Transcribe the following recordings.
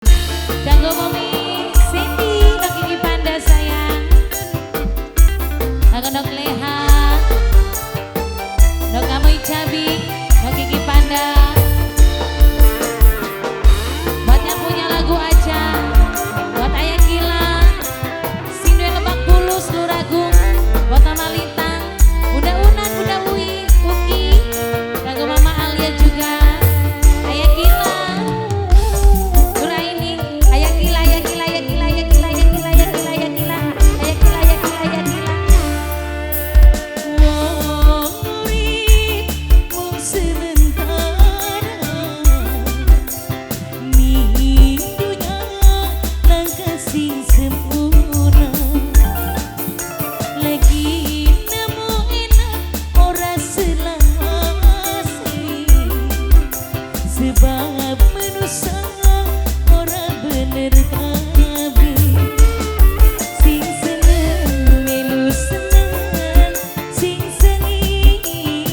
Kanggo Mami Cindy, Nok Kiki Panda sayang. Kanggo Nok Leha, Nok Amoy Cabi, Nok Kiki Panda. Buat yang punya lagu aja, buat Ayah Gila, Sindwe Lebak Bulus, Luragung, buat Mama Lintang, Bunda Unan, Bunda Ui, Uki, kanggo Mama Alia juga, Ayah Gila, Nuraini, Ayah Gila, Ayah Gila, Ayah Gila, Ayah Gila, Ayah Gila, Ayah Gila, Ayah Gila, Ayah Gila, Ayah Gila, Ayah Gila. Wong urip mung sementara ning dunya langka sing sempurna, lagi nemu enak ora selawase, sebab manusa ora bener kabeh. Sing seneng melu seneng, sing sengit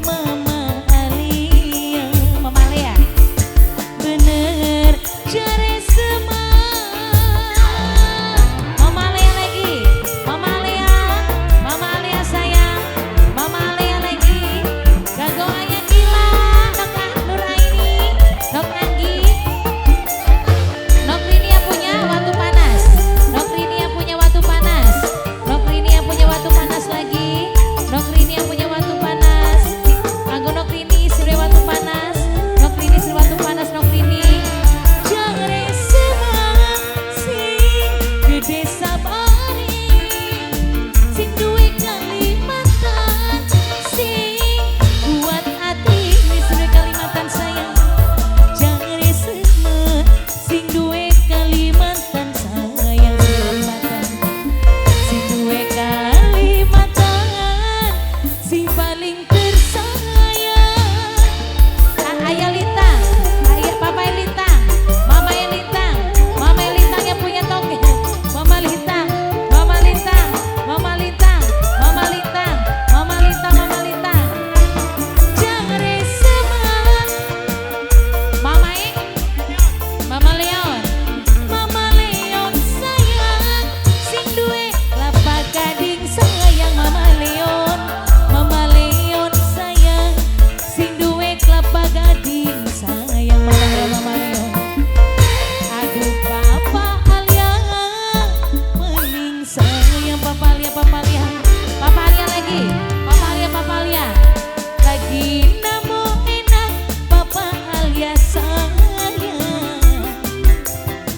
Mama Alia. Mama Lea, Bener jare Semar. Mama Lea lagi, Mama Lea, Mama Lea sayang, Mama Lea lagi. Kanggo Ayah Gila, Nok Nuraini, Nok Anggi, Nok Rini yang punya waktu panas, Nok Rini yang punya waktu panas, Nok Rini yang punya waktu panas lagi, Nok Rini yang punya waktu panas. Kanggo Nok Rini sudah waktu panas, Nok Rini sudah waktu panas, Nok Rini. Jare Semar sing gede sabare, sing duwe Kalimantan, sing kuat ati wis duwe Kalimantan sayang. Jare Semar sing duwe Kalimantan sayang, Kalimantan sing duwe Kalimantan sing paling tersayang. Ayah Lintang, Ayah Papa Lintang, Mama Lintang, Mama Lintang yang punya toge, Mama Lintang, Mama Lintang, Mama Lintang, Mama Lintang, Mama Lintang, Mama Lintang, Jare Semar, Mama E, Mama Leon, Mama Leon sayang, sing duwe Kelapa Gading sayang. Mama Leon, Mama Leon sayang, sing duwe Kelapa Gading sayang. Mama Leon, Mama Leon. Aduh Papa Alia paling sayang. Papa Alia, Papa Alia. Papa Alia lagi, Papa Alia, Papa Alia, Lagi nemu enak Papa Alia sayang.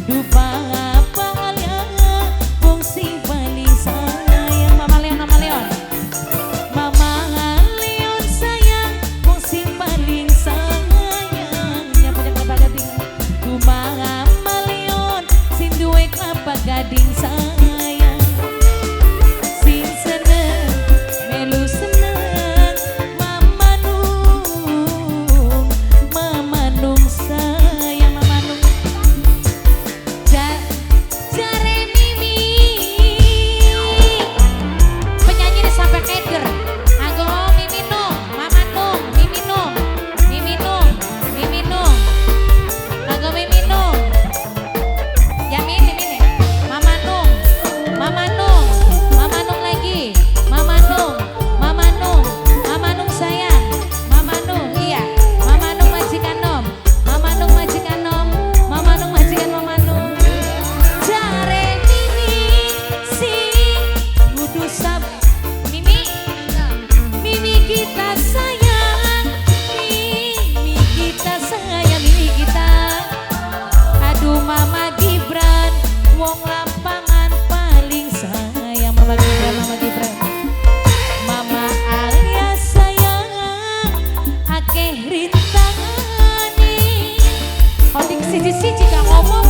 Duh Papa Alia wong sing paling sayang. Mama Leon, Mama Leon, Mama Leon sayang, wong sing paling sayang. Yang punya Kelapa Gading. Duh Mama Leon sing duwe Kelapa Gading sayang. Sing seneng melu seneng Mama Nung, Mama Nung sayang, Mama Nung, Jare Mimi. Penyanyi ini sampai keder. Anggo Mimi Nung, Mama Nung, Mimi Nung, Mimi Nung, Mimi Nung. Anggo Mimi Nung. Ya Mimi Mimi. Mama Nung, Mama Nung, Mama Nung lagi. Mama Nung, Mama Nung, Mama Nung sayang. Mama Nung, iya. Mama Nung majikan nom. Mama Nung majikan nom. Mama Nung majikan Mama Nung. Jare Mimi sing kudu sab Mimi, Mimi kita sayang, Mimi kita sayang, Mimi kita. Aduh Mama Gibran, wong lapangan paling sayang. Mama Gibran, Mama Gibran. Mama Alia sayang, akeh rintangane. Otik siji-siji gak ngomong.